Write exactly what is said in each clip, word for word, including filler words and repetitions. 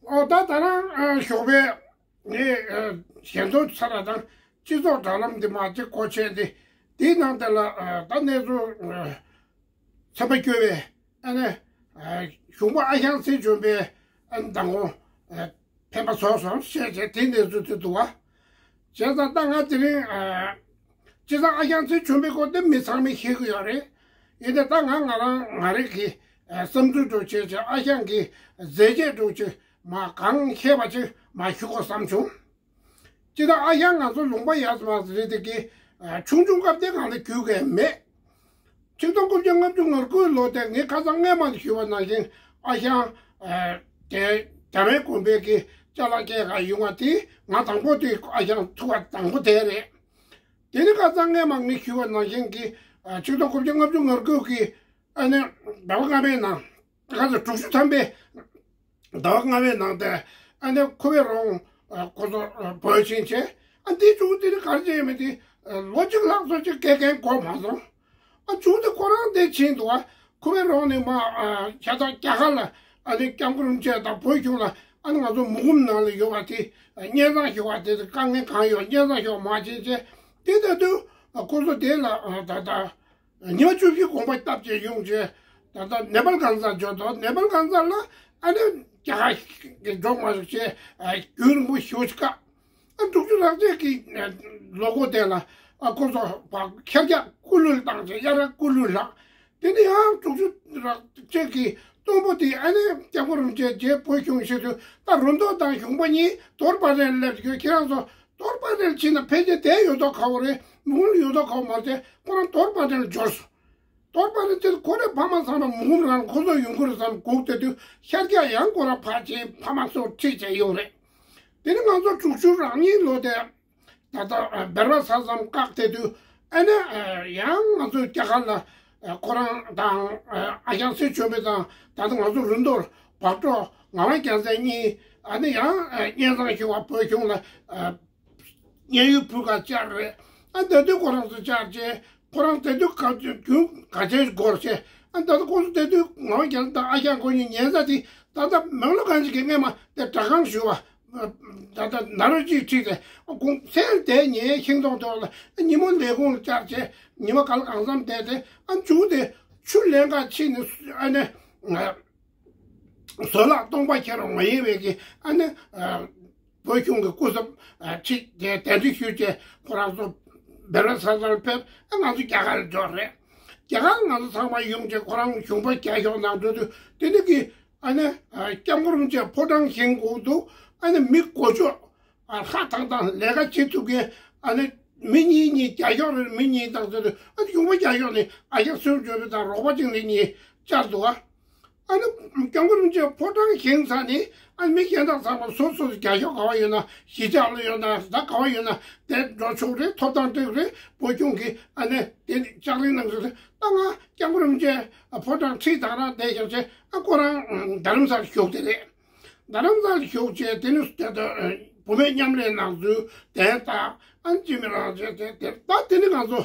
ཨོ་ད་ད་རང་ཨ་ཞོགས་པའི་ངས་ཨ་ཞལ་འཛོམས་ཚར་བ་དང་སྤྱི་ཚོགས་དྲ་ལམ་འདི་མ་གཅིག་གོ་ཆེན་འདི་དེའི་ནང་དེ་ལ་ཨ་ད་གནས་ཚུལ་ཨ་ཚན་པ་བསྐྱོད་པའི་ཨ་ནི་ཨ་གཞུང་པ་ཨ་ཞང་ཚེ་བྱོན་པའི་ཨ་ནི་མདང་དགོང་ཨ་ཕན་པ་ཚོགས་སོང་བཤད་བྱས་དེ་གནས་ཚུལ་དེ་འདུག་བ། བྱས་ཙང་ད་ང་དེ་རིང་ཨ་སྤྱིར་བཏང་ཨ་ཞང་ཚེ་བྱོན་པའི་སྐོར་དེ་མི་ཚང་མས་ཤེས་ཀྱི་ཡོད་རེད། ཡིན་ནའི་ད་ང་ང་རང་ང་རང་གི་ཨ་བསམ་ཚུལ་འདྲ་བྱས་བྱས་ཨ་ཞང་གི་མཛད་རྗེས་འདྲ་བྱས་མ་གང་ཤེས་པ་ཅིག་མ་ཞུ་དགོས་བསམ་བྱུང་། སྤྱིར་བཏང་ཨ་ཞང་ང་ཚོ་ལུང་པ་ཡག་ཙམ་རེད་དེ་གི་ཨ་ཆུང་ཆུང་སྐབས་དེ་གང་ལ་རྒྱུས་མཁན་མེད། ཆིག་སྟོང་དགུ་བརྒྱ་ལྔ་བཅུ་ང་དགུ་ལོ་དེ་ངས་ཁ་སང་སྔས་མ་ཞུས་པ་ནང་བཞིན་ཨ་ཞང་ཨ་དེ་རྒྱ་བལ་དགོན་པའི་གི་ཅ་ལག་སྐྱེལ་ག་ཡོང་བ་དེ་ང་དང་པོ་དེ་ཨ་ཞང་ཐུག་པ་དང་པོ་དེ་རེད། དེ་ནི་ཁ་སང་སྔས་མ་ངས་ཞུས་པ་ནང་བཞིན་གྱི་ཨ་ཆིག་སྟོང་དགུ་བརྒྱ་ལྔ་བཅུ་ང་དགུ་གི་ཨ་ནི་ཟླ་བ་ལྔ་པའི་ནང་ཁ་སང་དྲུག་ཅུ་ཐམ་པའི་ཟླ་བ་ལྔ་པའི་ནང་དེ་ཨ་ནི་ཁུ་བེ་རོང་ཁོ་ཚོ་བོད་ཕྱིན་བྱས་ཨ་འདི་ཆུང་དེ་ནི་ག་རེ་བྱས་ཡོད་མེད་དེ་ལོ་གཅིག་ལྷག་ཙམ་ཅིག་སྐད་མཁན་གོ་མ་སོང་། ཨ་ཆུང་དེ་ཁོ་རང་དེ་ཕྱིན་འདུག་ཨ། ཁུ་བེ་རོང་ནས་མ་ཤ་སྟག་རྒྱ་གར་ལ་ཨ་ནི་སྐྱབས་མགོན་རིན་པོ་ཆེ་དང་བོད་གཞུང་ལ་ཨ་ནི་ང་ཚོ་མུ་ཁུམ་ནང་ལ་ཡོད་པ་དེ་སྙན་སེང་ཞུ་བ་དེ་དཀའ་ངལ་གང་ཡོད་སྙན་སེང་ཞུ་བ་མ་བྱེད་བྱས་དེ་ལྟ་དུས་ཁོ་ཚོ་དེ་ལ་ད་ལྟ། ཉི་མ་བཅུ་བཞི་དགོངས་པ་བཏབ་བྱས་ཡོང་བྱས་ད་ལྟ་ནེ་པཱལ་གང་ཟག་འབྱོར་འདུག་ནེ་པཱལ་གང་ཟག་ལ་ཨ་ནི་རྒྱ་གར་གྱི་འགྲོ་མ་བྱུང་བྱས་རྒྱུན་རིང་པོ་ཞེ་པོ་ཅིག་བཀག་ཨ་དྲུག་ཅུ་རེ་གཅིག་གི་ལོ་འཁོར་དེ་ལ་ཨ་ཁོ་ཚོ་ཕར་ཁྱབ་རྒྱ་སྐུ་ལུས་བཏང་བྱས་གཡར་སྐུ་ལུས་བླངས། དེ་ནས་ཡང་དྲུག་ཅུ་རེ་གཅིག་གི་སྟོང་པོ་དེ་ཨ་ནི་སྐྱབས་མགོན་རིན་པོ་ཆེ་རྗེ་བོད་གཞུང་ཞེས་དུས་ད་རོང་འབྲོག་དང་གཞུང་པ་གཉིས་དོར་པ་རེད་སླེབས་ཡོད། ཁྱེད་རང་ཚོ་དོར་པ་རེད་ཕྱིན་ན་ཕལ་ཆེར་དེ་ཡོད་མདོག་ཁ་པོ་རེད། མུ་ཁུམ་ཡོད་མདོག་ཁ་པོ་མ་རེད། ཁོ་རང་དོར་པ་རེད་འབྱོར་སོང་། དོར་པ་རེད་དེ་ཁོ་རའི་ཕ་མ་ཚང་མ་མུ་ཁུམ་རང་ཁོ་ཚོ་ཡོང་གི་རེད་བསམ་སྒུག་བསྡད་དུས་ཤར་རྒྱག་ཡང་ཁོ་རང་ཕར་ཕྱིན་ཕ་མ་ཚོ་ཁྲིད་བྱས་ཡོང་རེད། དེ་ནི་ང་ཚོ་དྲུག་ཅུ་རེ་གཉིས་ལོ་དེ་ད་ལྟ་སྦེར་བ་ས་མཚམས་བཀག་བསྡད་དུས་ཨ་ནི་ཡང་ང་ཚོ་རྒྱ་གར་ལ་ཁོ་རང་དང་ཨ་ཞང་ཚེ་བྱོན་པ་དང་ད་ལྟ་ང་ཚོ་རིམ་གྲོ་བག་གྲོ་ངག་དབང་རྒྱལ་མཚན་གཉིས་ཨ་ནི་ཡང་སྙན་སེང་ཞུ་བ་བོད་གཞུང་ལ། བརྙན་ཡིག་ཕུལ་ག་བཅར་རེད། ཨ་ད་དུས་ཁོ་རང་ཚོ་བཅར་བྱས་ཁོ་རང་ད་དུས་ག་རྒྱུན་ག་ཆེན་སྒོར་བྱས་ཨ་ད་ལྟ་ཁོ་ཚོ་ད་དུས་ངག་དབང་རྒྱལ་དང་ཨ་ཞང་ཁོ་གཉིས་ཉལ་ས་དེ་ད་ལྟ་མོན་ལོ་གངས་ཅན་གྱི་སྔས་མ་དེ་དྲ་ཁང་ཞུ་བ་ད་ལྟ་ན་རོ་གཅིག་ཁྲིད་དེ་ཁོང་ཚེ་དེ་ཉལ་ཤིང་ཏོག་དེ་ལ་ཉིན་མོ་ལས་ཁུངས་ལ་བཅར་བྱས་ཉི་མ་ག་ལ་གང་འཚམ་བསྡད་དེ་ཨ་མཇུག་དེ་ཆུ་ལེན་ག་ཕྱིན་ནས་ཨ་ནི། བཟོད་གླགས་སྟོང་པ་ཁྱེར་རོ་མ་ཡིན་པའི་གི་ཨ་ནི་བོད་གཞུང་གི་སྐུ་ཚབ་ཁྲིད་དེ་གདན་འདྲེན་ཞུས་བྱས་ཁོ་རང་ཚོ་སྦེར་བ་ས་ཚར་ཕེབས་ཨ་ང་ཚོ་རྒྱ་གར་འབྱོར་རེད། རྒྱ་གར་ང་ཚོ་ཚང་མ་ཡོང་བྱས་ཁོ་རང་གཞུང་པ་རྒྱ་ཤོག་ནང་འགྲོ་དུས་དེ་ནི་གི་ཨ་ནི་སྐྱབས་མགོན་རིན་པོ་ཆེ་ཕོ་བྲང་བཞེངས་དགོས་འདུག་ཨ་ནི་མི་མགོ་ལྕོག་ཨ་ལྷ་དང་དང་ལས་ཀ་བྱེད་ཐུབ་མཁན་ཨ་ནི་མི་གཉིས་གཉིས་རྒྱ་ཤོག་རེད། མི་གཉིས་དང་ཟེར་དུས་ཨ་ནི་གཞུང་པ་རྒྱ་ཤོག་ནི་ཨ་ཞང་ཚེ་བྱོན་པ་དང་རོགས་པ་གཅིག་ནས་གཉིས་བཅར་འདུག་ཨ། ཨ་ནི་སྐྱབས་མགོན་རིན་པོ་ཆེ་ཕོ་བྲང་བཞེངས་ཚར་ནས་ཨ་ནི་མི་གཞན་དག་ཚང་མ་སོ་སོ་སོ་རྒྱ་ཤོག་ག་བ་ཡོད་ན་གཞིས་ཆགས་ལ་ཡོད་ན་ད་ག་བ་ཡོད་ན་དེ་འགྲོ་ཆོག་རེད། ཐོབ་ཐང་སྤྲད་རེད། བོད་གཞུང་གིས་ཨ་ནི་དེ་ནི་ལྕགས་རིའི་ནང་ཟེར་ད་ང་སྐྱབས་མགོན་རིན་པོ་ཆེ་ཕོ་བྲང་ཁྲིད་དང་རང་བསྡད་ཤག་བྱས་ཨ་ཁོ་རང་རྡ་རམ་ས་ལ་བཞུགས་དེ་རེད། རྡ་རམ་ས་ལ་བཞུགས་བྱས་དེ་ནི་དེ་ད་བུད་མེད་མཉམ་ལས་ནང་འཛུལ་དན་ད་ཨ་ནི་ཅི་མི་རང་བྱས་དེ་དེ་ད་དེ་ནི་ང་ཚོ།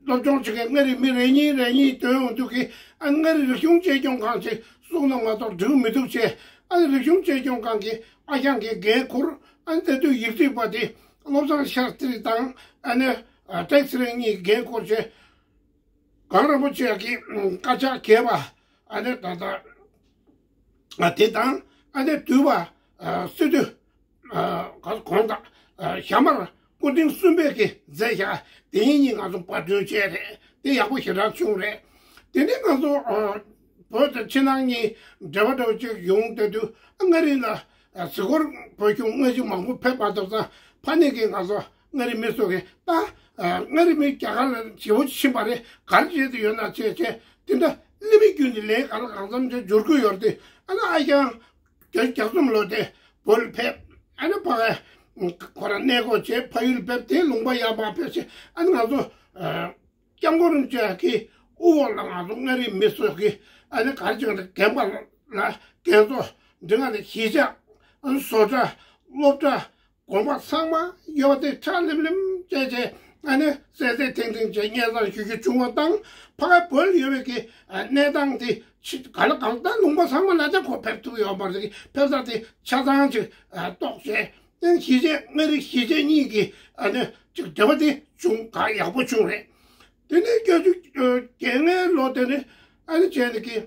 སློབ་སྦྱོང་བྱེད་མཁན་མངའ་རིས་མི་རེ་གཉིས་རེ་གཉིས་ཐོན་ཡོང་དུས་ཀྱི་ཨ་མངའ་རིས་རིག་གཞུང་གཅེས་སྐྱོང་ཁང་ཞིག་གསུངས་ན་མ་གཏོགས་འགྲིག་མི་འདུག་ཅེས་ཨ་རིག་གཞུང་གཅེས་སྐྱོང་ཁང་གི་ཨ་ཞང་གིས་འགན་ཁུར། ཨ་དེ་དུས་ཡིག་ཚིག་པ་དེ་བློ་བཟང་ཤཱསྟྲི་དང་ཨ་ནི་བཀྲ་ཤིས་ཚེ་རིང་གཉིས་འགན་ཁུར་བྱས་གངས་རིན་པོ་ཆེ་གི་བཀའ་ཕྱག་རྒྱས་པ་ཨ་ནི་ད་ལྟ། དེ་དང་ཨ་ནི་འདུས་པ་སི་ཏུ་གོང་དང་ཞྭ་དམར་སྐུ་ཕྲེང་གསུམ་པའི་གི་མཛད་བཞག་དེ་གཉིས་ང་ཚོ་པར་སྐྲུན་བྱས་རེད། དེ་ཡག་པོ་ཞེ་དྲག་བྱུང་རེད། དེ་ནས་ང་ཚོ་བོད་དང་ཕྱི་ནང་གཉིས་འབྲེལ་བ་འདྲ་བོ་ཅིག་ཡོང་བསྡད་དུས་མངའ་རིས་ལ་གཟིགས་སྐོར་བོད་གཞུང་སྔ་ཕྱི་མང་པོ་ཕེབས་པ་དང་ས་ཕ་ནས་ཀྱི་ང་ཚོ། མངའ་རིས་མི་ཚོ་གིས་ད་མངའ་རིས་མི་རྒྱ་གར་ལ་ཞེ་པོ་ཕྱིན་པ་རེད། ག་རེ་བྱེད་དུ་ཡོད་ན་བྱས་བྱས་དེ་འདྲ་གླེ་མི་བརྒྱུད་ནས་ལན་གང་ལ་གང་འཚམ་བྱས་འབྱོར་གྱི་ཡོད་རེད་དེ། ཨ་ན་ཨ་ཞང་རྒྱ་རྒྱ་གསུམ་ལོ་དེ་བོད་ལ་ཕེབས། ཨ་ན་ཕ་གི་ཁོ་རང་གནས་སྐོར་བྱས་ཕ་ཡུལ་ཕེབས་དེ་ལུང་པ་ཡར་མར་ཕེབས་བྱས་ཨ་ན་ང་ཚོ་སྐྱབས་མགོན་རིན་པོ་ཆེ་གི་དབུ་འོག་ལ་ང་ཚོ་མངའ་རིས་མི་ཚོ་གིས་ཨ་ན་ག་རེ་བྱས་ན་རྒན་པ་ལ་རྒན་གསོ་འདི་ག་ནས་གཞིས་ཆགས་ཨ་ན་བཟོ་གྲྭ་སློབ་གྲྭ། དགོན་པ་ཚང་མ་ཡོད་པ་དེ་ཁྲ་ལེམ་ལེམ་བྱས་བྱས་ ཨ་ནི་གསལ་གསལ་ཐིང་ཐིང་བྱས་སྙན་སེང་ཞུ་རྒྱུ་བྱུང་བ་དང་། ཕ་ག་བོད་ལ་ཡོད་པའི་གི་ཨ་གནས་སྟངས་དེ་ཕྱི་ག་ལ་གང་ལྟར་ལུང་པ་ཚང་མ་ལ་ཅང་ཁོ་ཕེབས་ཐུབ་ཡོད་མ་རེད། གི་ཕེབས་ས་དེ་ཆ་ཚང་ཅིག་ཨ་རྟོགས་བྱས། ཨ་ནི་གཞིས་བྱེས་སྔ་རིག་གཞིས་བྱེས་གཉིས་ཀྱི་ཨ་ནི་ཅིག་འབྲེལ་བ་དེ་བྱུང་ག་ཡག་པོ་བྱུང་རེད། དེ་ནས་བརྒྱད་ཅུ་གྱ་ལྔའི་ལོ་དེ་ནས་ཨ་ནི་བྱས་ནས་གི་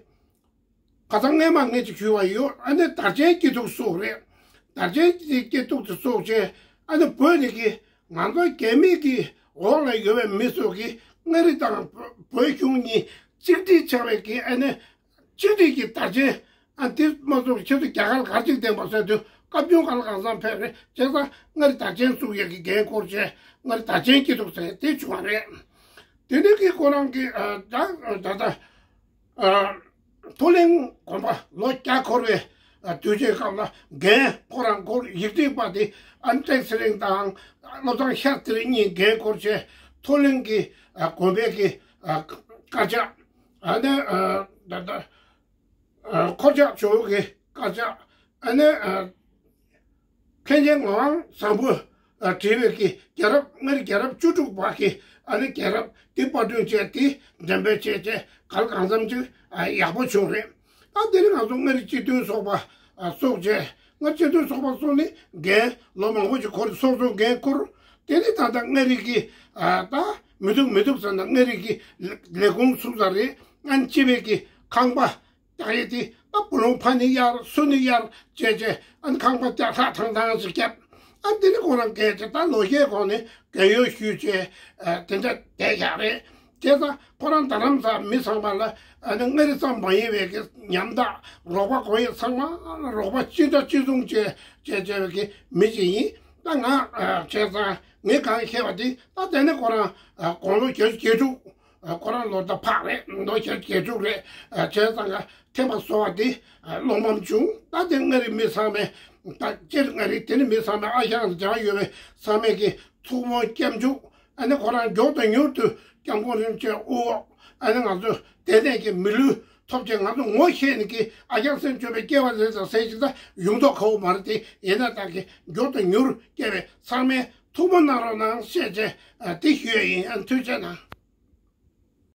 ཁ་སང་སྔས་མ་ངས་ཅིག་ཞུས་པ་ཡོད། ཨ་ནི་དར་ཆེན་སྐྱིད་སྡུག་སོགས་རེད། དར་ཆེན་སྐྱིད་སྡུག་དེ་སོགས་བྱས། ཨ་ནི་བོད་ནས་གི་ང་ཚོ་རྒྱ་མི་གི་འོག་ལ་ཡོད་པའི་མི་ཚོ་གི་མངའ་རིས་དང་བོད་གཞུང་གཉིས་གཅིག་སྒྲིལ་བྱ་བའི་གི་ཨ་ནི་གཅིག་སྒྲིལ་གྱི་དར་ཆེན། ཨ་འདི་མ་གཏོགས་ཁྱེད་ཚོ་རྒྱ་གར་གར་གཅིག་བསྟན་པ་ཟེར་དུས་སྐབས་བྱུང་ག་ལ་གང་འཚམ་ཕེབས་རེད། བྱས་ཙང་མངའ་རིས་དར་ཆེན་བཙུགས་ཡས་ཀྱི་འགན་འཁུར་བྱས། མངའ་རིས་དར་ཆེན་སྐྱིད་སྡུག་ཟེར་དེ་བྱུང་བ་རེད། དེ་ནས་གི་ཁོ་རང་གི་ཨ་ད་ད་ད་ཨ་མཐོ་གླིང་དགོན་པ་ལོ་བརྒྱ་འཁོར་བའི་ཨ་དུས་ཆེན་སྐབས་ལ་འགན་ཁོ་རང་འཁུར། ཡིག་བྲིས་པ་དེ་ཨ་བཀྲས་ཚེ་རིང་དང་བློ་བཟང་ཤར་ཚེ་རིང་གཉིས་འགན་འཁུར་བྱས། མཐོ་གླིང་གི་ཨ་དགོན་པའི་གི་ཨ་དཀར་ཆག་ཨ་ནི་ཨ་ད་ད་ཨ་འཁོར་ཆགས་ཇོ་བོ་གི་དཀར་ཆག་ཨ་ནི་ཨ་མཁན་ཆེན་ངག་དབང་བཟང་པོས་ཨ་བྲིས་པའི་གི་རྒྱལ་རབས། མངའ་རིས་རྒྱལ་རབས་བཅུ་དྲུག་པ་གི་ཨ་ནི་རྒྱལ་རབས་འདི་པར་སྐྲུན་བྱས། དེ་འགྲེམས་སྤེལ་བྱས་བྱས་ག་ལ་གང་འཚམ་ཅིག་ཨ་ཡག་པོ་བྱུང་རེད། ད་དེ་ནི་ང་ཚོ་མངའ་རིས་སྤྱི་མཐུན་ཚོགས་པ་ཨ་སོགས་བྱས། མངའ་རིས་སྤྱི་མཐུན་ཚོགས་པ་སོགས་ནི་འགན་ལོ་མང་པོ་ཞིག་འཁུར། སོ་སོ་འགན་འཁུར། དེ་ནི་ད་ལྟ་མངའ་རིས་ཀྱི་ཨ་ད་མི་ཐུབ་མི་ཐུབ་ཟེར་ན་མངའ་རིས་ཀྱི་ལས་ལས་ཁུངས་ཚུགས་ས་རེད། ཨ་ནི་སྤྱི་པའི་གི་ཁང་པ་རྒྱག་ཡས་དེ་ཨ་བུ་ལོན་ཕ་ནི་གཡར་སུ་ནི་གཡར་བྱས་བྱས། ཨ་ནི་ཁང་པ་རྒྱག་ཁ་ཐང་ཐང་ཞིག་བརྒྱབ། ཨ་འདི་ནི་ཁོ་རང་སྐད་ཆ། ད་ལོ་ཤས་གོང་ནས་རྒས་ཡོལ་ཞུས་བྱས་ཨ་དེ་འདྲ་བསྡད་ཡག་རེད། བྱས་ཙང་ཁོ་རང་རྡ་རམ་ས་མི་ཚང་མ་ལ་ཨ་ནི་མངའ་རིས་ཙམ་མ་ཡིན་པའི་གི་ཉམ་ཐག་རོགས་པ་དགོས་ཡས་ཚང་མ་ལ་རོགས་པ་གཅིག་འདྲ་གཅིག་མཚུངས་བྱས་བྱས་བྱས་པའི་གི་མི་ཅིག་ཡིན། ད་ང་ཨ་བྱས་ཙང་ངས་གང་བཤད་པ་དེ་ད་དེ་ནི་ཁོ་རང་ཨ་དགུང་ལོ་བརྒྱད་ཅུ་གྱ་དྲུག་ཨ་ཁོ་རང་ལོ་ད་ཕག་རེད། ལོ་བརྒྱད་ཅུ་གྱ་དྲུག་རེད། ཨ་བྱས་ཙང་ང་ཐེངས་མ་གསོལ་བ་དེ་ཨ་བློ་ཕམ་བྱུང་། ད་དེ་མངའ་རིས་མི་ཚང་མས། ད་སྤྱིར་མངའ་རིས་དེ་ནི་མི་ཚང་མས། ཨ་ཞང་འཇང་ཡོད་པའི་ཚང་མས་ཀྱི་ཐུགས་ཕན་སྐྱབས་འཇུག་ཨ་ནི་ཁོ་རང་མགྱོགས་དང་མྱུར་དུ་སྐྱབས་མགོན་རིན་པོ་ཆེ་དབུ་འོག་ཨ་ནི་ང་ཚོ་དེ་ནས་ཀྱི་མི་ལུས་ཐོབ་ཅེས། ང་ཚོ་ངོ་ཤེས་ནས་ཀྱི་ཨ་ཞང་སེམས་སྐྱོ་བའི་སྐྱེ་བ་ལེན་ཙང་ཟེར་ཅིག་ད་ཡོང་མདོག་ཁ་པོ་མ་རེད་དེ། ཡིན་ན་ད་ཀྱི་མགྱོགས་དང་མྱུར་སྐྱེ་བའི་ཚང་མས་ཐུགས་ཕན་གནང་རོགས་གནང་བཤད་ཅེས་ཨ་དེ་ཞུ་ཡས་ཡིན། ཨ་ཐུགས་རྗེ་གནང་།